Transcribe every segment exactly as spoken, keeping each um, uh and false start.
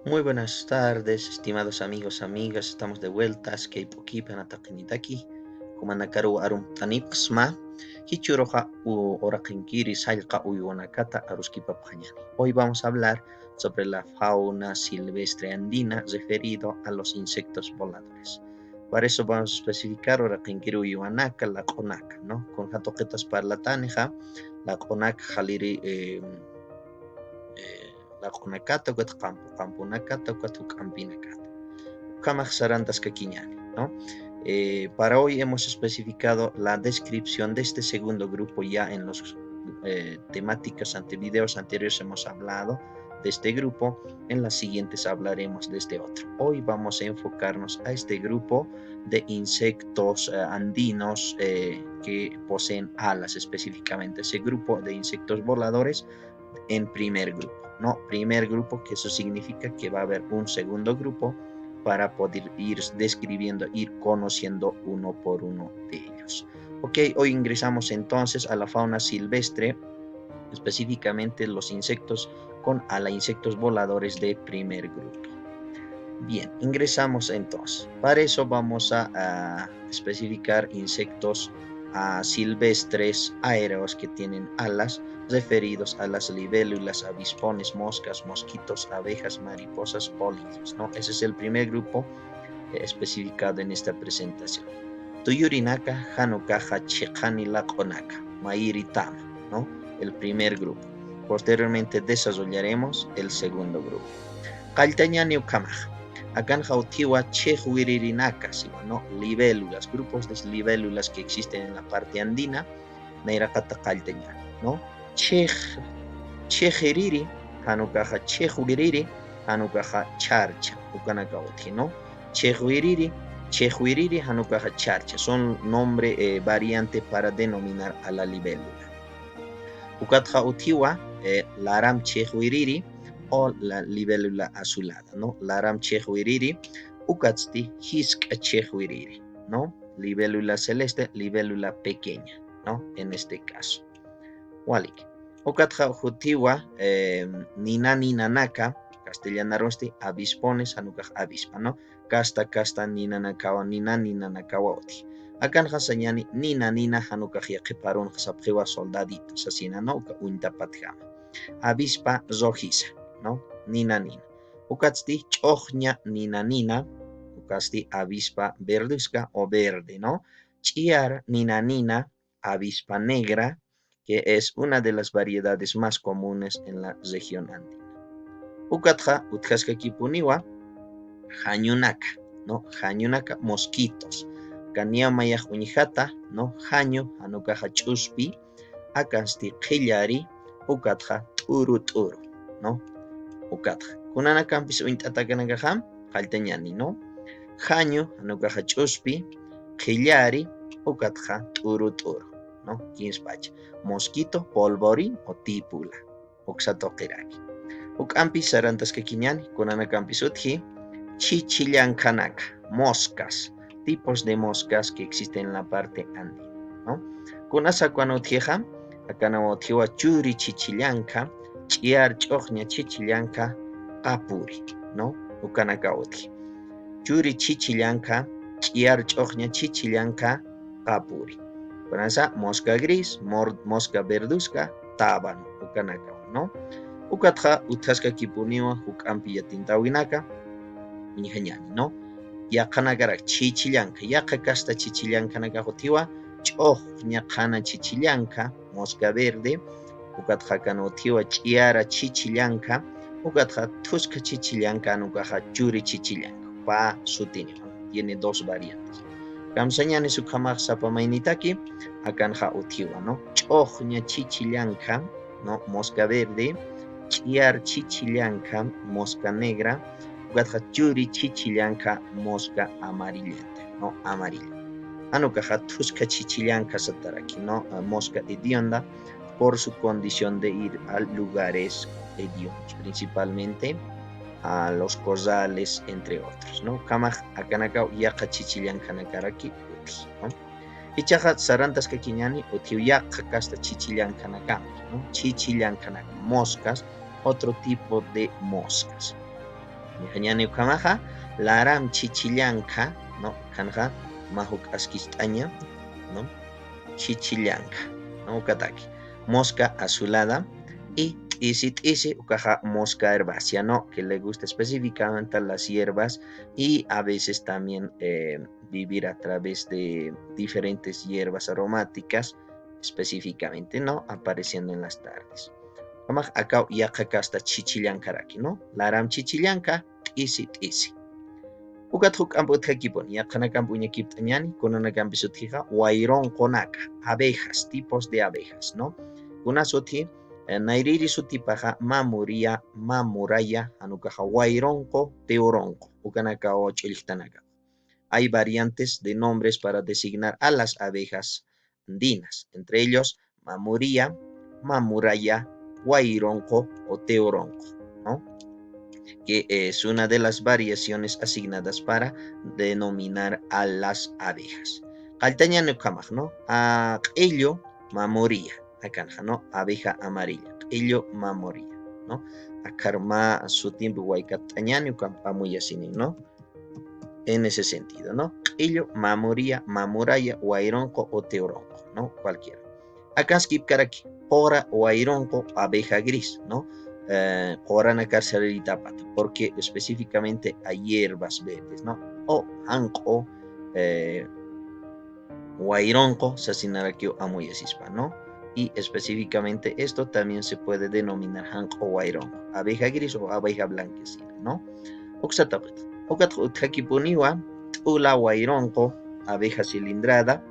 Muy buenas tardes, estimados amigos, amigas. Estamos de vueltas kay p'ukipan ataqinitaki. Jumanakaru arumt'anipxsma, jichhüruxa u-, uraqinkiri sallqa uywanakata aruskipapxañani. Hoy vamos a hablar sobre la fauna silvestre andina referido a los insectos voladores. Para eso vamos a especificar uraqinkiri uywanaka, laq'unaka, ¿no? Kunja tuqitas parlatanixa, laq'unaka jaliri, eh, eh, laq'unakata, ukat qampu, qampunakata, ukat juk'ampinakata. Ukhamax sarantaskakiñani, ¿no? Eh, para hoy hemos especificado la descripción de este segundo grupo ya en los, eh, temáticas ante videos anteriores hemos hablado de este grupo, en las siguientes hablaremos de este otro. Hoy vamos a enfocarnos a este grupo de insectos, eh, andinos, eh, que poseen alas específicamente. Ese grupo de insectos voladores en primer grupo, ¿no? Primer grupo, que eso significa que va a haber un segundo grupo para poder ir describiendo, ir conociendo uno por uno de ellos. Ok, hoy ingresamos entonces a la fauna silvestre, específicamente los insectos con ala, insectos voladores de primer grupo. Bien, ingresamos entonces. Para eso vamos a, a especificar insectos, ah, silvestres aéreos que tienen alas, referidos a las libélulas, avispones, moscas, mosquitos, abejas, mariposas, polillas, ¿no? Ese es el primer grupo, eh, especificado en esta presentación. Tuyurinaka, jan ukaxa chiqani laq'unaka, mayiritama, ¿no? El primer grupo. Posteriormente desarrollaremos el segundo grupo. Qalltañani ukhamaxa. Akanxa utjiwa chhix wiririnaka, siwa, ¿no? Libélulas, grupos de libélulas que existen en la parte andina, nayraqata qalltañani, ¿no? Chhix, chhixiriri, jan ukaxa chhix wiriri, jan ukaxa chharcha, ukanaka utji, ¿no? Chhix wiriri, chhix wiriri, jan ukaxa chharcha. Son nombre, eh, variante para denominar a la libélula. Ukatxa utjiwa, eh, laram chhix wiriri o la libélula azulada, ¿no? Laram chhix wiriri, ukatsti jisk'a chhix wiriri, ¿no? Libélula celeste, libélula pequeña, ¿no? En este caso. Walik. Ukatxa utjiwa, eh, nina ninanaka, castellanarunsti avispones, jan ukax avispa, ¿no? Kasta, kasta ninanakawa, nina ninanakawa utji. Akanxa sañani nina nina, jan ukax yaqhiparunxa sapxiwa soldadito sasina, ¿no? Uka uñtapatjama. Avispa rojiza, ¿no? Nina nina. Ukatsti ch'uxña nina nina, ukatsti avispa verduska o verde, ¿no? Ch'iar nina nina, avispa negra, que es una de las variedades más comunes en la región andina. Ukatxa utjaskakipuniwa jañunaka, ¿no? Jañunaka, mosquitos. Kaniya mayax uñjata, ¿no? Jañu, jan ukaxa ch'uspi, akansti qhillari, ukatxa t'uru t'uru, ¿no? Ukatxa. Kunanakampis uñt'atakanakaxam, qalltañani, ¿no? Jañu, jan ukaxa ch'uspi, qhillari, ukatxa t'uru t'uru, ¿no? Kinspacha. Mosquito, polvorín o típula. Uksa tuqiraki. Juk'ampi sarantaskakiñani, kunanakampis utji, chichillankhanaka, moscas, tipos de moscas que existen en la parte andina, ¿no? Kunasa ukan utjixa, akanaw utjiwa churi chichillankha, ch'iar ch'uxña chichillankha, qapuri, ¿no? Ukanaka utji. Churi chichillankha, ch'iar ch'uxña chichillankha, qapuri. Kunasa mosca gris, mor-, mosca verduska, tábano, ukanakawa, ¿no? Ukatxa utjaskakipuniwa juk'ampi yatintawinaka, uñjañani, ¿no? Yaqhanakarak chichillankha, yaqha kasta chichillankhanakax utjiwa, ch'uxña qhana chichillankha, mosca verde, ukatxa akan utjiwa ch'iara chichillankha, ukatxa thuskha chichillankha, jan ukaxa churi chichillankha. Pä sutini, tiene dos variantes. Kamsañanis ukhamax sapa maynitaki, akanxa utjiwa, ¿no? Ch'uxña chichillankha, ¿no? Mosca verde, ch'iar chichillankha, mosca negra, ukatxa churi chichillankha, mosca amarillenta, ¿no? Amarilla. Jan ukaxa thuskha chichillankha sataraki, ¿no? Eh, mosca hedionda, por su condición de ir a lugares hediondos, principalmente a los corrales, entre otros, ¿no? Ukhamax akanakaw yaqha chichillankanakaraki utji, ¿no? Jichhaxa sarantaskakiñani utjiw yaqha kasta chichillankanakampi, ¿no? Chichillankhanaka, moscas, otro tipo de moscas. Ñañani ukhamaxa, laram chichillanka, ¿no? Kanxa, mä juk'askist'aña, ¿no? Chichillanka, ¿no? Ukataki. Mosca azulada y t'isi t'isi, ukaxa mosca herbácea, ¿no? Que le gusta específicamente a las hierbas y a veces también, eh, vivir a través de diferentes hierbas aromáticas, específicamente, ¿no? Apareciendo en las tardes. Ukhamax akaw yaqha kasta chichillankaraki, ¿no? Laram chichillanka, t'isi t'isi. Ukat juk'amp utjakipuni, yaqhanakamp uñakipt'añani, kunanakampis utjixa, wayronqonaka, abejas, tipos de abejas, ¿no? Kunas utji, eh, nayrïri sutipaxa, mamuriya, mamuraya, jan ukaxa wayronqo, teuronqo, ukanakaw ch'ullktanaka. Hay variantes de nombres para designar a las abejas andinas, entre ellos mamuriya, mamuraya, wayronqo o teuronqo, ¿no? Que es una de las variaciones asignadas para denominar a las abejas. Qalltañani ukhamax, ¿no? A q'illu mamuriya, akanxa, ¿no? Abeja amarilla, q'illu mamuriya, ¿no? Akhar mä sutimpi waykapt'añani ukamp amuyasini, ¿no? En ese sentido, ¿no? Q'illu mamuriya, mamuraya, wayronqo o teuronqo, ¿no? Cualquiera. Akanskipkaraki, qura wayronqo, abeja gris, ¿no? Eh, quranakar sararitapata, porque específicamente hay hierbas verdes, ¿no? O janq'u, eh, wayronqo sasinarakiw amuyasispa, ¿no? Y específicamente esto también se puede denominar janq'u wayronqo, abeja gris o abeja blanquecina, ¿no? Uksatapata. Ukat utjakipuniwa, t'ula wayronqo, abeja cilindrada,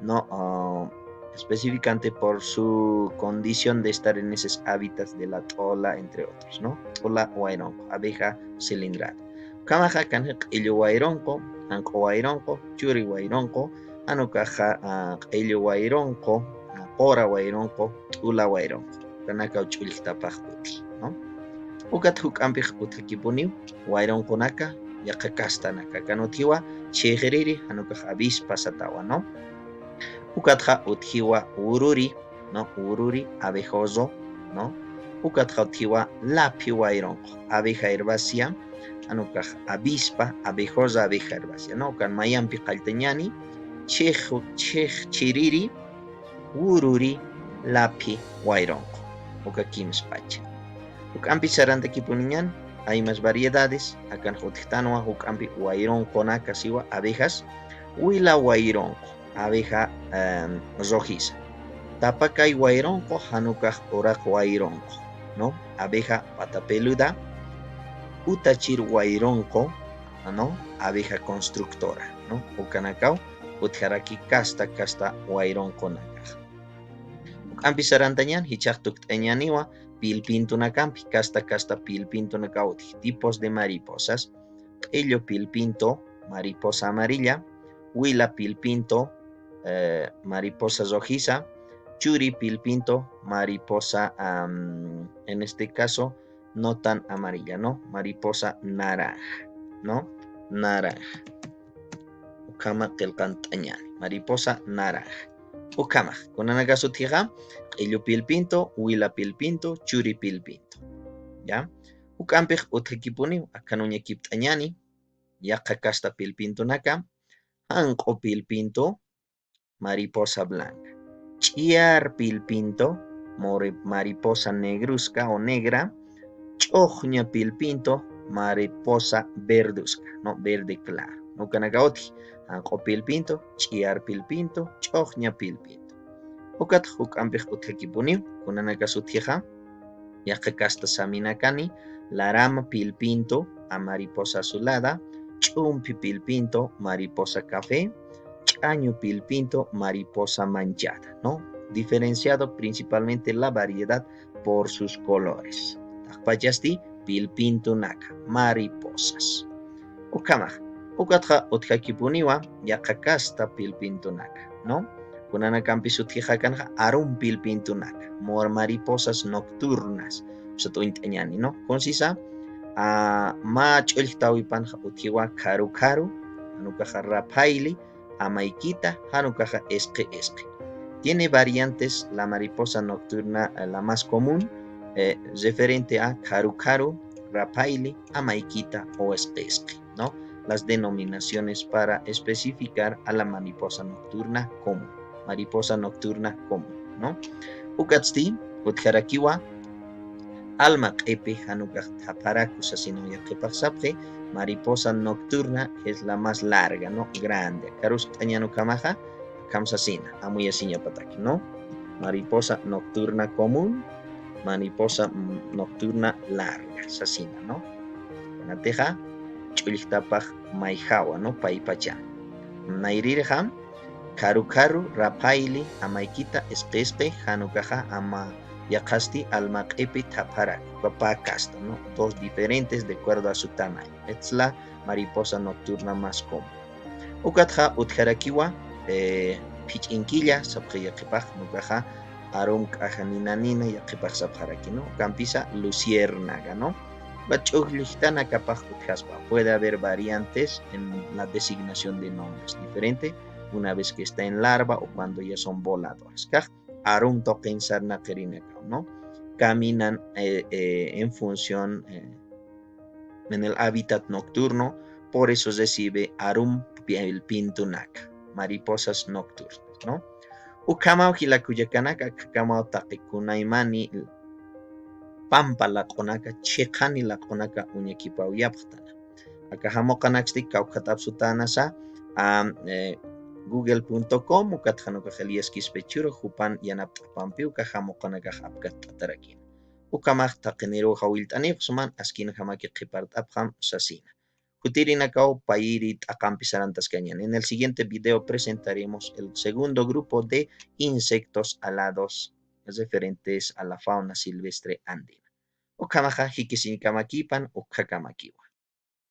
¿no? Ah, específicamente por su condición de estar en esos hábitats de la t'ula, entre otros, ¿no? T'ula wayronqo, abeja cilindrada. Ukhamaxa kanxa q'illu wayronqo, janq'u wayronqo, churi wayronqo, jan ukaxa, ah, q'illu wayronqo, ah, qura wayronqo, t'ula wayronqo. Ukanakaw ch'ullktapax utji, ¿no? Ukat juk'ampix utjakipuniw, wayronqonaka, yaqha kastanaka. Akan utjiwa, chiqiriri, jan ukax avispa satawa, ¿no? Ukatxa utjiwa, ururi, ¿no? Ururi, abejoso, ¿no? Ukatxa utjiwa, laphi wayronqo, abeja herbácea, jan ukax avispa, abejosa, abeja herbácea, ¿no? Ukan mayampi qalltañani, chiq, chiq chiriri, ururi, laphi wayronqo. Uka kimspacha. Juk'ampi sarantakipuniñan, hay más variedades, akan utjtanwa juk'ampi wayronqonaka siwa, abejas, wila wayronqo, abeja, em, rojiza. Tapakay wayronqo, jan ukax uraq wayronqo, ¿no? Abeja pata peluda, utachir wayronqo, ¿no? Abeja constructora, ¿no? Ukanakaw utjaraki kasta, kasta wayronqonakax. Juk'ampi sarantañan, jichhax tukt'añaniwa, pilpintunakampi, kasta, kasta pilpintunakaw utji, tipos de mariposas, q'illu pilpinto, mariposa amarilla, wila pilpinto, eh, mariposa rojiza, churi pilpinto, mariposa, am, en este caso, no tan amarilla, ¿no? Mariposa naranja, ¿no? Naranja. Ukhama qillqant'añani, mariposa naranja. Ukhamax, kunanakas utjixa, q'illu pilpinto, wila pilpinto, churi pilpinto. ¿Ya? Juk'ampix utjakipuniw, akan uñakipt'añani, yaqha kasta pilpintunaka, janq'u pilpinto, mariposa blanca, ch'iyar pilpinto, mori-, mariposa negruzca o negra, ch'uxña pilpinto, mariposa verduzca, ¿no? Verde claro. Ukanaka utji, janq'u pilpinto, ch'iyar pilpinto, ch'uxña pilpinto. Ukat juk'ampix utjakipuniw, kunanakas utjixa, yaqha kasta saminakani, larama pilpinto, a mariposa azulada, ch'umpi pilpinto, mariposa café, ch'añu pilpinto, mariposa manchada, ¿no? Diferenciado principalmente la variedad por sus colores. Taqpachasti pilpintunaka, mariposas. Ukhamax, ukatxa utjakipuniwa yaqha kasta pilpintunaka, ¿no? Kunanakampis utjixa kanxa arum pilpintunaka, mor-, mariposas nocturnas, usat uñt'añani, ¿no? Kunsisa, ah, mä ch'ullktawipanxa utjiwa kharu kharu, jan ukaxa raphayli, amaykita, jan ukaxa isqi isqi. Tiene variantes la mariposa nocturna, eh, la más común, eh, referente a kharu kharu, raphayli, amaykita o isqisqi, ¿no? Las denominaciones para especificar a la mariposa nocturna común. Mariposa nocturna común, ¿no? Ukatsti, utjarakiwa, alma q'ipi jan ukax thapharaku sasina yaqhipax sapxi, mariposa nocturna es la más larga, ¿no? Grande. Karus q'añan ukhamaxa, akham sasina, amuyasiñapataki, ¿no? Mariposa nocturna común, mariposa, mm, nocturna larga, sasina, ¿no? Natixa, ch'ullktapax mayjawa, ¿no? Paypacha. Nayrirxa, kharu kharu, raphayli, amaykita, isqisqi, jan ukaxa, ama yaqhasti, alma q'ipi, thapharaku, uka pä casta, ¿no? Dos diferentes de acuerdo a su tamaño. Es la mariposa nocturna más común. Ukatxa utjarakiwa, eh, phich'inkilla, sapxi yaqhipax, ukaxa, arum k'ajanina nina, yaqhipax sapxaraki, ¿no? Ukampisa, luciérnaga, ¿no? Uka ch'ujllitanakapax utjaspa. Puede haber variantes en la designación de nombres diferente, una vez que está en larva o cuando ya son voladoras. Kax, arum tuqin sarnaqirinakaw, ¿no? Caminan, eh, eh, en función, eh, en el hábitat nocturno, por eso recibe arum pi-, pintunaka, mariposas nocturnas, ¿no? Ukhamaw jila kullakanaka, akhamaw taqi kunaymani pampa laq'unaka, chiqani laq'unaka uñakipaw yapxtana. Aka jamuqanaksti kawkhat'apsutanasa, am, eh, google punto com, ukat jan ukax Elías Quispe Churu, jupan yanapt'apampi, uka jamuqanakax apkatt'atarakina. Ukhamax taqiniruxa willt'anipxsman, askinjamaki qhipart'apxam sasina. Kutirinakaw payiri t'aqampi sarantaskañan. En el siguiente video presentaremos el segundo grupo de insectos alados referentes a la fauna silvestre andina. Ukhamaxa jikisiñkamakipan, ukhakamakiwa.